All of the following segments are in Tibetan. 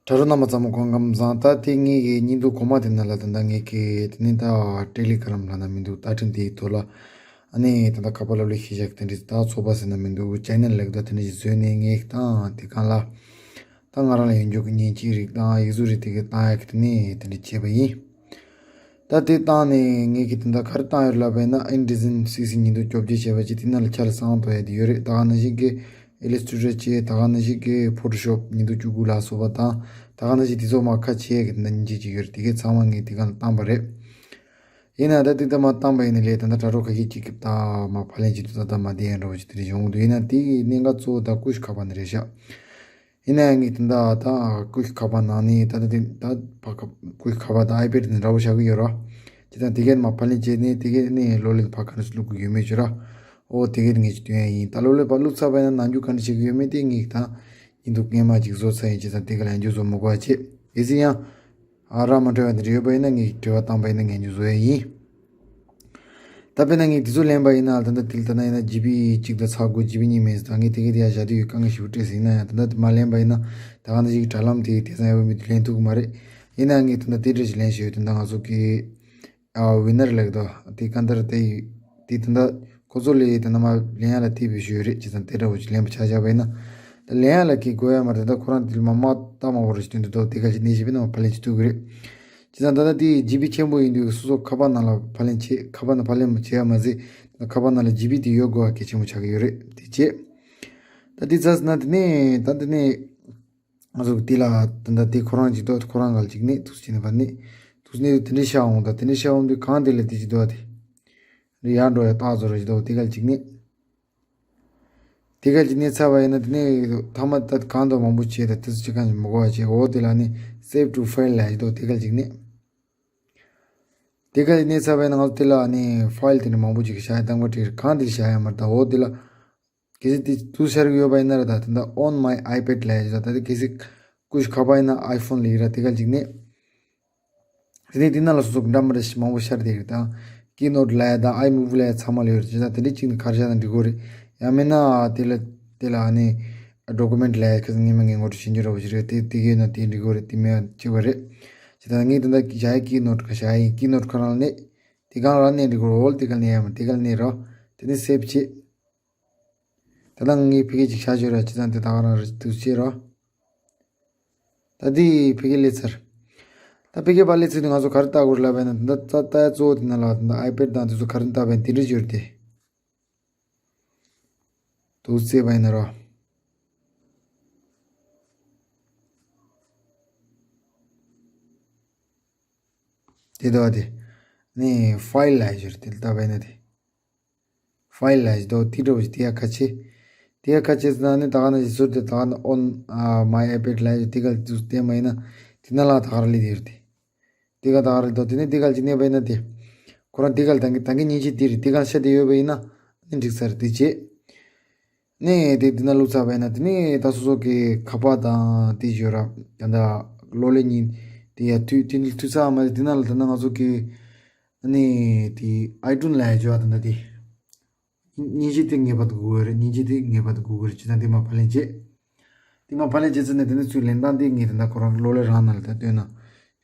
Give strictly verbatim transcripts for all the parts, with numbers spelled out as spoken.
དྲ་གྲོགས་རྣམ་པ་ཚང་མ་སྐུ་ཁམས་བཟང་། ད་དེ་ངེད་ཀྱི་བརྙན་ཐུང་གོང་མ་དེ་ནང་ལ་ད་ལྟ་ངེད་ཀྱི་དེ་ནི་ད་ཏེ་ལི་གྷ་རམ་ལབ་ན་མི་འདུག་ད་ཕྲན་དེའི་ཐོག་ལ་ཨ་ནི་ད་ལྟ་ཁ་པར་ལབ་ལོ་ཤེས་བྱ་གི་དེ་འདྲའི་ད་ཚོགས་པ་ཟེར་ན་མི་འདུག་ཅེ་ནལ་ལབ་ཀྱི་ད་དེ་འདྲ་ཞིག་བཟོས་ནས་ངེད་ཀྱི་ད་དེ་གང་ལ་ད་ང་རང་ལ་ཡོད་འཇོག་གི་མཉེན་ཆས་རིགས་དང་ཡིག་གཟུགས་རིགས་དེ་གའི་བཏང་ཡག་གི་དེ་ནི་དེ་འདྲ་བྱས་པ་ཡིན། ད་དེ་བཏང་ནས་ངེད་ཀྱིས་དེ་འདྲ་ག་རེ་བཏང་ཡོད་ལབ་པ་ཡིན་ན། ཨིན་ཌི་ཛན་སི་སི་བརྙན་ཐུང་བཅོ་བརྒྱད་བྱས་པ་ཅིག་དེ་ནང་ལ་ཆ་ལ་གསང་བ་གཏོང་ཡ་དེ་ཡོད་རེད། ད་ག་ནང་བཞིན་གྱི་ཨི་ལས་ཊི་རེ་ཊར་བྱས། ད་ག་ནང་བཞིན་གྱི་ཕོ་ཊོ་ཤོབ་བརྙན་ཐུང་བཅུ་དགུ་ལ་སོགས་པ་དང་། ད་ག་ནང་བཞིན་དེ་ཚོ་མ་ཁ་ཕྱེ་གི་དེ་འདྲ་བརྙན་ཆས་ཅིག་ཡོད་རེད། དེ་གའི་ཚང་མ་ངས་དེ་ག་ལ་བཏང་པ་རེད། ཡིན་ན་ད་དེ་ལྟ་མ་བཏང་པ་ཡིན་ན་ལས་ད་ལྟ་དྲ་གྲོགས་ཁ་ཤས་ཅིག་གིས་ད་མ་ཕབ་ལེན་བྱེད་དུས་ད་ལྟ་མ་བདེ་ཡ་འདྲ་བོ་ཅིག་དེ་འདྲ་ཡོང་གི་འདུག་ཡིན་ན་དེ་གི་གནད་འགག་གཙོ་བོ་ད་ཀུ་ཤུ་ཁ་པར་འདི་རེད་ཤག་ཡིན་ན་ཡང་ངས་དེ་འདྲ་ད་ཀུ་ཤུ་ཁ་པར་ནང་ནས་ད་ལྟ་དེ་ད་ཕ་ཁ་ཀུ་ཤུ་ཁ་པར་དང་ཨའི་པེ་ཌི་དེ་འདྲ་བོ་བཞག་གི་ཡོད་ར། བྱས་ཙང་དེ་གས་མ་ཕབ་ལེན་བྱས་ནས་དེ་གས་ནས་གློག་ཀླད་ཕར་ག་འདྲ་ཞིག་བླུག་གི་ཡོད་མེད་བྱས་ར། ཨོ་དེ་གས་ངས་ཅིག་སྟོན་ཡ་ཡིན། ད་གློག་ཀླད་ཕར་བླུག་ཚར་བ་ཡིན་ན་ནང་རྒྱུ་ག་འདྲ་བྱེད་ཀྱི་ཡོད་མེད་དེ་ངས་ད་ཡིན་འདུག་སྔས་མ་ཅིག་བཟོ་ཚར་ཡིན། བྱས་ཙང་དེ་ག་ལ་ཡང་འཇུ་བཟོ་མི་དགོས་པ་བྱས། གལ་སྲིད་ཡང་ཨ་རག་མ་འཕྲོད་པ་དེ་འདྲ་ཡོད་པ་ཡིན་ན་ངས་འབྲེལ་བ་བཏང་པ་ཡིན་ན་ངས་འཇུ་བཟོ་ཡ་ཡིན། ད་དཔེར་ན་ངས་དེ་ཚོ་ལེན་པ་ཡིན་ན་ད་ལྟ་དེ་ལ་ད་ན་ཡིན་ན་ཇི་བི་གཅིག་དང་ཚེག་དགུ་ཇི་བི་གཉིས་མེད་ཟེར། ད་ངས་དེ་གའི་དེ་ཡར་བཞག་དུས་ཡོད་དཀའ་ངལ་ཞེ་པོ་འཕྲད་ཟིན་ན་ཡང་ད་ལྟ་དེ་མ་ལེན་པ་ཡིན་ན་ད་ག་ནང་བཞིན་གྱི་དྲ་ལམ་དེ་དེང་སང་ཡག་པོ་མི་འདུག་ལེན་ཐུབ་ཀྱི་མ་རེད། ཡིན་ན་ངས་ད་ལྟ་དེ་འདྲ་ཞིག་ལེན་བཞིན་ཡོད། ད་ལྟ་ང་ཚོ་གི་ཨ་ཝི་ནར་ལབ་ཀྱི་འདུག་དེ་གང་ལྟར་དེ་དེ་ད་ལྟ་ཁོ་ཚོ་ལས་ད་ལྟ་མ་ལེན་ཡ་ལ་དེ་བེད་སྤྱོད་ཡོད་རེད། བྱས་ཙང་དེ་འདྲ་བོ་ཅིག་ལེན་པ་ཆ་བཞག་པ་ཡིན་ན་ད་ལེན་ཡ་ལ་གི་དགོས་ཡ་མ་རེད། ད་ལྟ་ཁོ་རང་དེ་ལ་མ་མ་སྟབས་མ་བོ་རེ་ཞིག་སྟོན་དུས་འདུག་དེ་ག་ཞིག་གནས་ཞིག་པའི་ནང་ཕབ་ལེན་བྱེད་ཐུབ་ཀྱི་རེད། བྱས་ཙང་ད་ལྟ་དེ་ཇི་བི་ཆེན་པོ་ཡིན་དུས་སོ་སོ་ཁ་པར་ནང་ལ་ཕབ་ལེན་བྱེད། ཁ་པར་ནང་ཕབ་ལེན་བྱེད་ཡ་མ་ཟད་ཁ་པར་ནང་ལ་ཇི་བི་དེ་ཡོད་དགོས་པ་གལ་ཆེན་པོ་ཆགས་ཀྱི་ཡོད་རེད། དེ་བྱས་ད་དེ་ཚ་ན་དེ་ནས་ད་དེ་ནས་ང་ཚོ་དེ་ལ་ད་ལྟ་དེ་ཁོ་རང་ཅིག་ཏོ་ཁོ་རང་ག་ལ་ཅིག་ནས་ཐུགས་ཆེ་ནས་ཕར་ནས་ཐུགས་ནས་དེ་འདྲའི་ཤ་འོང་། ད་དེ་འདྲའི་ཤ་འོང་དུས་གང་དེ་ལ་དེ་ཅིག་འདུག་བ། དེ་རེ་ཡར་འགྲོ་ཡ་རྟགས་བཟོ་ར་ཅིག་འདུག་དེ་ག་ལ་ཅིག་ནས། དེ་ག་ཅིག་ནས་ཚར་བ་ཡིན་ན་དེ་ནས་ཐ་མ་ད་གང་དུ་མང་པོ་བྱས་ད་དེ་ཚོ་ཅི་གང་ཅིག་མི་གོ་བ་བྱས། འོ་དེ་ལ་ནི་save to file ལབ་ཡ་ཅིག་འདུག་དེ་ག་ཅིག་ནས། དེ་ག་ཅིག་ནས་ཚར་བ་ཡིན་ན་ང་ཚོ་དེ་ལ་ནི་ཕའིལ་དེ་འདྲ་མང་པོ་ཅིག་བཞག་ཡ་དང་པ་དེ་གང་དེ་བཞག་ཡ་མ་རེད། ད་འོ་དེ་ལ་གལ་སྲིད་དེ་དུ་ཤར་གི་ཡོད་པ་ཡིན་ན་ར། ད་དེ་འདྲ་on my iPad ལབ་ཡ་ཅིག་འདུག་ད་དེ་གལ་སྲིད་ཀུ་ཤུ་ཁ་པར་ཡིན་ན་ཨའི་ཕོན་ལ་ཡིན་ར། དེ་ག་ཅིག་ནས། དེ་ནས་དེ་ནང་ལ་སོ་སོ་གི་འདྲ་མི་འདྲ་ཞིག་མང་པོ་ཤར་བསྡད་ཡོད་རེད། ད་ཀི་ནོ་ཊི་ལབ་ཡ་དང་ཨའི་མུ་བི་ལབ་ཡ་ཚང་མ་ལ་ཡོད་རེད། བྱས་ཙང་དེ་འདྲའི་གཅིག་ནི་ག་རེ་བཞག་ན་འགྲིག་གི་རེད། ཡང་མིན་ན་དེ་ལ་དེ་ལ་ཨ་ནི་ཌོ་ཀུ་མེན་ཊི་ལབ་ཡ་ཁ་སང་སྔོན་མ་ངས་ངོ་སྤྲོད་བྱེད་རྒྱུ་འདྲ་བོ་ཞིག་རེད། དེ་དེ་ག་ཡོད་ན་དེ་འགྲིག་གི་རེད། དེ་མེད་ན་གཅིག་པ་རེད། བྱས་ཙང་ངས་དེ་འདྲ་བཞག་ཡ་ཀི་ནོ་ཊི་ག་བཞག་ཡ་ཡིན། ཀི་ནོ་ཊི་ཁོ་རང་ལ་ནས་དེ་གང་ལ་གནོན་འགྲིག་གི་རེད། འོ་དེ་ག་ལ་གནོན་ཡ་མ་དེ་ག་ལ་གནོན་རོགས། དེ་ནས་སེབ་བྱེད། ད་ལྟ་ངས་ཕ་གི་ཅིག་བཞག་བྱས་ར། བྱས་ཙང་དེ་ད་ག་རང་རེད་འདུག་བྱས་ར། ད་དེ་ཕ་གི་སླེབས་ཚར། ད་ཕ་གི་ཕར་སླེབས་ཚར་དུས་ང་ཚོ་ག་རེ་ལྟ་དགོས་རེད་ལབ་པ་ཡིན་ན། ད་ལྟ་ལྟ་ཡ་གཙོ་བོ་དེ་ནང་ལ་ད་ཨའི་པེ་ཌི་དང་དེ་ཚོ་ག་རེ་ལྟ་བ་ཡིན་དེ་འདྲ་ཅིག་ཡོད་རེད་དེ། འདུག་བྱས་པ་ཡིན་ན་ར། དེ་འདྲ་བ་དེ། ནི་ཕའིལ་ལབ་ཡ་ཅིག་ཡོད་རེད་དེ་ལྟ་བ་ཡིན་ན་དེ། ཕའིལ་ལབ་ཡ་ཅིག་འདུག་དེ་འདྲ་བོ་ཞིག་དེ་ཡ་ཁ་ཕྱེ། དེ་ཡ་ཁ་ཕྱེ་ཟེར་ན་ནི་ད་ག་ནང་བཞིན་ཟུར་དེ་ད་ག་ནང་on my iPad ལབ་ཡ་ཅིག་དེ་ག་ལ་འདུག་བསྟན་པ་ཡིན་ན་དེ་ནང་ལ་ད་ག་རང་སླེབས་ཡོད་རེད་དེ། དེ་ག་ད་ག་རང་སླེབས་འདུག་དེ་ནས་དེ་ག་ལ་ཅིག་གནོན་པ་ཡིན་ན་དེ། ཁོ་རང་དེ་ག་ལ་ད་གིན་ད་གིན་མཉེན་ཆས་དེ་རེད། དེ་ག་ལ་ཤར་བསྡད་ཡོད་པ་ཡིན་ན་ནི་འགྲིག་ས་རེད། དེ་བྱས། ནས་དེ་འདི་ན་བླུགས་ཚར་བ་ཡིན་ན་དེ་ནས་ད་སོ་སོ་གི་ཁ་པར་དང་དེ་བརྗོད་ར་ད་ལྟ་གློག་ཀླད་གཉིས་དེ་ཡར་མཐུད་དེ་ནས་མཐུད་ཚར་མ་རེད། དེ་ན་ལ་ད་ལྟ་ང་ཚོ་གི་ནས་དེ་ཨའི་ཊུན་ལབ་ཡ་བརྗོད་ད་ལྟ་དེ་མཉེན་ཆས་དེ་ངེས་པར་དུ་དགོས་ཀྱི་རེད། མཉེན་ཆས་དེ་ངེས་པར་དུ་དགོས་ཀྱི་རེད། བྱས་ཙང་དེ་མར་ཕབ་ལེན་བྱེད། དེ་མར་ཕབ་ལེན་བྱས་ཚར་ནས་དེ་ནས་ཚུར་ལེན་སྟངས་དེ་ངས་ད་ལྟ་ཁོ་རང་གློག་ཀླད་རང་ནང་ལ་ད་བཏོན་ན་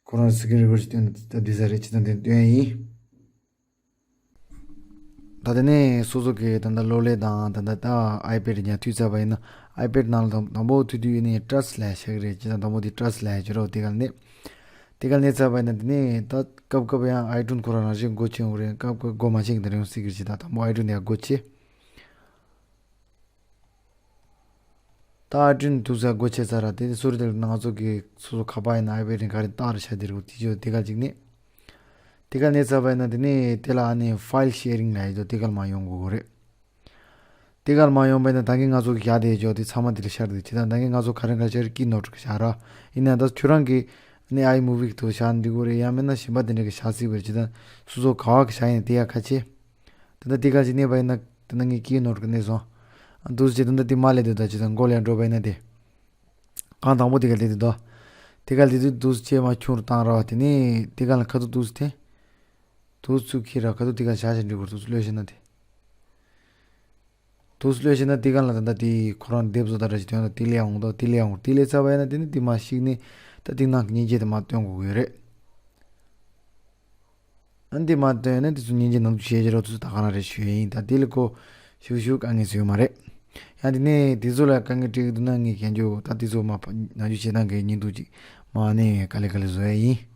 ཁོ་རང་སི་ཀི་རིན་རི་ཀོར་ཌ་བྱས་བཏོན་ན་ད་འགྲིག་ས་རེད། བྱས་ཙང་དེ་བཏོན་ཡ་ཡིན། ད་དེ་ནས་སོ་སོ་གི་ད་ལྟ་གློག་ཀླད་དང་ད་ལྟ་ད་ཨའི་པེ་ཌི་ཉར་མཐུད་ཚར་བ་ཡིན་ན། ཨའི་པེ་ཌི་ནང་ལ་དང་དང་པོ་མཐུད་དུས་ཡིན་ནའི་ཊར་ཆི་ལབ་ཡ་ཆགས་ཀྱི་རེད། བྱས་ཙང་དང་པོ་དེ་ཊར་ཆི་ལབ་ཡ་བྱེད་རོགས། དེ་ག་ལ་གནོན། དེ་ག་ལ་གནོན་ཚར་བ་ཡིན་ན་དེ་ནས་ད་སྐབས་སྐབས་ཡང་ཨའི་ཊུན་ཁོ་རང་རང་བཞིན་སྒོ་ཕྱེ་ཡོང་གི་རེད། སྐབས་སྐབས་སྒོ་མ་ཕྱེ་གི་དེ་རིང་སྲིད་ཀྱི་རེད། བྱས་ཙང་དང་པོ་ཨའི་ཊུན་དེ་ཡང་སྒོ་ཕྱེ། ད་ཨའི་ཊུན་ཐུག་ས་སྒོ་ཕྱེ་ཚར་ར། དེ་ནས་སོ་རི་དེ་ལ་ང་ཚོ་གི་སོ་སོ་ཁ་པར་ཡིན་ན་ཨའི་པེ་ཌི་ཡིན་ག་རེ་བཏང་ར་ཤ་དེ་རུ་དེ་ཅོ་དེ་ག་ཅིག་ནས། དེ་ག་གནོན་ཚར་བ་ཡིན་ན་དེ་ནས་དེ་ལ་ཨ་ནི་ཕའིལ་ཤེ་རིང་ལབ་ཡ་ཅོ་དེ་ག་ལ་མ་ཡོང་དགོས་གོ་རེད། དེ་ག་ལ་མ་ཡོང་བ་ཡིན་ན་ད་གིན་ང་ཚོ་གི་བཞག་དེ་ཅོ་དེ་ཚང་མ་དེ་ལ་ཤར་དེ་བྱས་ཙང་ད་གིན་ང་ཚོ་ག་རེ་ག་ཤར་ཀི་ནོ་ཊི་ག་བཞག་ར། ཡིན་ན་ད་ཁྱོད་རང་གི་ནི་ཨའི་མུ་བི་གི་ཐོག་བཞག་འགྲིག་གོ་རེད། ཡང་མིན་ན་གཞན་པ་དེ་འདྲ་གི་བཞག་སྲིད་པ་རེད། བྱས་ཙང་སོ་སོ་ག་བ་གི་བཞག་ཡིན་དེ་ཡ་ཁ་ཕྱེ། ད་ལྟ་འདི་ག་ཅིག་གནོན་པ་ཡིན་ན། ད་ལྟ་ངས་ཀི་ནོ་ཊི་ག་གནོན་སོང་། འདུག་སེ་བྱས་ད་ལྟ་འདི་མར་སླེབས་འདུག་ད་ཅི་ད་མགོ་ལ་འགྲོ་བ་ཡིན་ན་དེ། གང་དང་པོ་འདི་ག་སླེབས་འདུག་ད། འདི་ག་སླེབས་འདུག་འདུག་སེ་བྱས་མར་ཁྱུང་རུ་བཏང་ར་བ། དེ་ནས་འདི་ག་ལ་ཁ་ཐུག་འདུག་སེ་འཐེན། འདུག་སེ་ཚུར་འཁྱེར་ར་ཁ་ཐུག་འདི་ག་བཞག་བཞག་འགྲིག་གོ་འདུག་སེ་གློད་བཞག་ན་དེ། ཐུགས་སུ་ལོས་བྱས་ན་དེ་ག་ལ་ད་ལྟ་དེ་ཁོ་རང་དེབ་བཟོ་ད་ར་ཞིག་དོན་ལ་དེ་ལས་ཡང་འོང་དོ། དེ་ལས་ཡང་འོང་། དེ་ལས་ཚར་བ་ཡིན་ན་དེ་ནི་དེ་མ་ཤིག་ནི་ད་དེ་ནང་གི་མཉེན་ཆས་དེ་མ་སྟོན་དགོས་ཀྱི་ཡོད་རེད། ཨ་འདི་མ་སྟོན་ནས་དེ་ཚོ་མཉེན་ཆས་ནང་དུ་བྱེད་ཀྱི་རོགས་དུས་ད་ག་རང་རེད་ཞུ་ཡ་ཡིན། ད་དེ་ལས་ཁོ་ཞུ་ཞུ་དཀའ་ངལ་བཟོས་ཡོད་མ་རེད། ཡང་དེ་ནས་དེ་ཚོ་ལ་དཀའ་ངལ་འཕྲད་ཀྱི་འདུག་ན་ངས་གན་རྒྱུ་ད་དེ་ཚོ་མ་ཕ་ནང་རྒྱུ་བྱེད་སྟངས་གི་ཉིན་དུ་ཅིག་མ་ནས་ག་ལེ་ག་ལེ་བཟོ་ཡ་ཡིན།